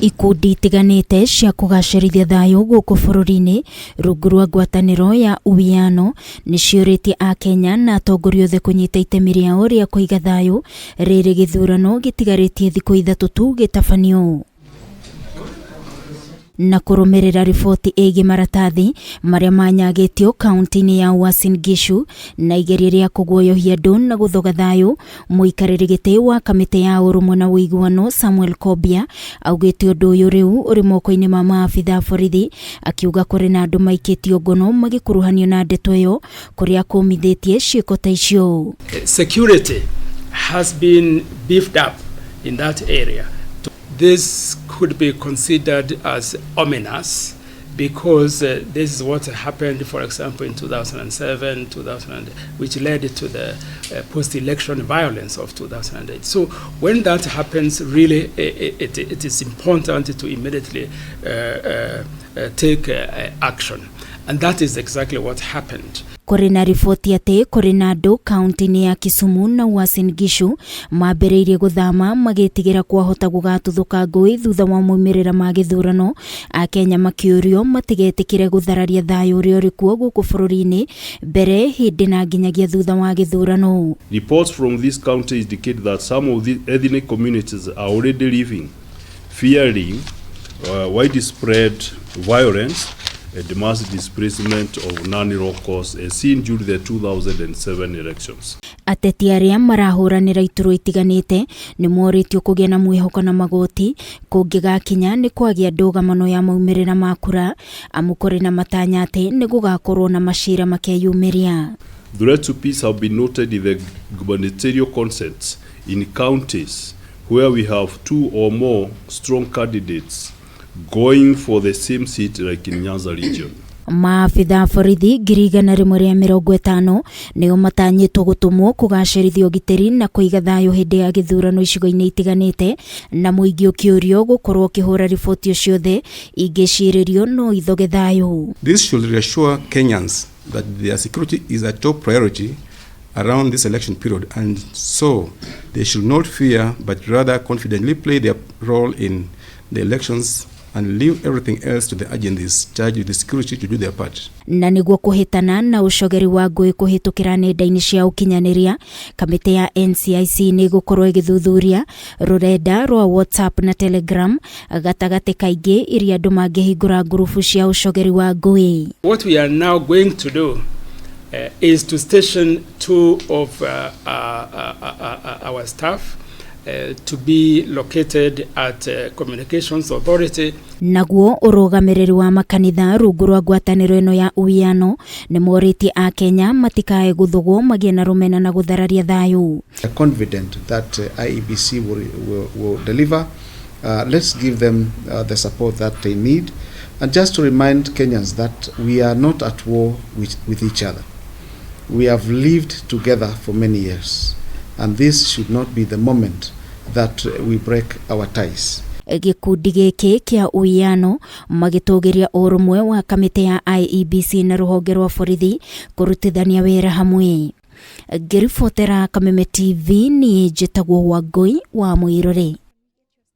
Ikundi itiganĩte cia kũgacĩrithia thayũ gũkũ bũrũri-inĩ rungu rwa ngwatanĩro ya Uwiano nĩciũrĩtie Akenya na atongoria othe kũnyita itemi rĩao rĩa kũiga thayũ rĩrĩ gĩthurano gĩtigarĩtie thikũ 3 tu gĩtabanio. Na kũrũmĩrĩra riboti ĩgiĩ maratathi marĩa manyagĩtio kaunti-inĩ ya Uasin Gishu na igeria rĩa kũguoyohia andũ na gũthoga thayũ, mũikarĩri gĩtĩ wa kamĩtĩ ya ũrũmwe na ũiguano Samuel Kobia augĩte ũndũ ũyũ rĩu ũrĩ moko-inĩ ma maabitha a borithi, akiuga kũrĩ na andũ maikĩtio ngono magĩkuruhanio na ndeto ĩyo kũrĩa kũmithĩtie ciĩko ta icio. Security has been beefed up in that area. This could be considered as ominous because this is what happened, for example, in 2007, 2000, which led to the post-election violence of 2008. So when that happens, really, it is important to immediately take action. And that is exactly what happened. Kũrĩ na riboti atĩ kũrĩ na andũ kaunti-inĩ ya Kisumu na Uasin Gishu mambĩrĩirie gũthama magĩtigĩra kwahota gũgatuthũka ngũĩ thutha wa maumĩrĩra ma gĩthurano. Akenya makĩũrio matigetĩkĩre gũthararia thayũ ũrĩa ũrĩ kuo gũkũ bũrũri-inĩ mbere, hĩndĩ na nginyagia thutha wa gĩthurano. Reports from this county indicate that some of the ethnic communities are already living, fearing widespread violence and mass displacement of non-locals as seen during the 2007 elections. Ateti arĩa marahũranĩra iturwa itiganĩte nĩ morĩtio kũgĩa na mwĩhoko na magoti kũngĩgakinya nĩ kwagĩa ndũgamano ya maumĩrĩra ma kura, amu kũrĩ na matanya atĩ nĩ gũgakorwo na macira makeyumĩria. Threats to peace have been noted in the gubernatorial contests in counties where we have 2 or more strong candidates going for the same seat, like in Nyanza region. Maabitha a borithi 150,000 nĩo matanyĩtwo gũtũmwo kũgacĩrithia ũgitĩri na kũiga thayũ hĩndĩ ya gĩthurano icigo-inĩ itiganĩte, na mũingĩ ũkĩũrio gũkorwo ũkĩhũra riboti ciothe ingĩcirĩrio no ithoge thayũ. This should reassure Kenyans that their security is a top priority around this election period, and so they should not fear but rather confidently play their role in the elections and leave everything else to the agencies charged with the security to do their part. Na nĩguo kũhĩtana na ũcogeri wa ngũĩ kũhĩtũkĩra nenda-inĩ cia ũkinyanĩria, kamĩtĩ ya NCIC nĩ ĩgũkorwo ĩgĩthuthuria rũrenda rwa WhatsApp na Telegram gatagatĩ kaingĩ iria andũ mangĩhingũra ngurubu cia ũcogeri wa ngũĩ. What we are now going to do is to station 2 of our staff to be located at Communications Authority. Naguo ũrũgamĩrĩri wa makanitha rungu rwa ngwatanĩro ĩno ya uwiano nĩ morĩtie Akenya matikae gũthũgwo magĩe na rũmena na gũthararia thayũ. We are confident that IEBC will deliver. Let's give them the support that they need. And just to remind Kenyans that we are not at war with each other. We have lived together for many years, and this should not be the moment that we break our ties. Gĩkundi gĩkĩ kĩa uwiano magĩtũgĩria ũrũmwe wa kamĩtĩ ya IEBC na rũhonge rwa borithi kũrutithania wĩra hamwe. Ngĩribotera Kameme TV, niĩ njĩtagwo Wangũi wa Mũirũrĩ.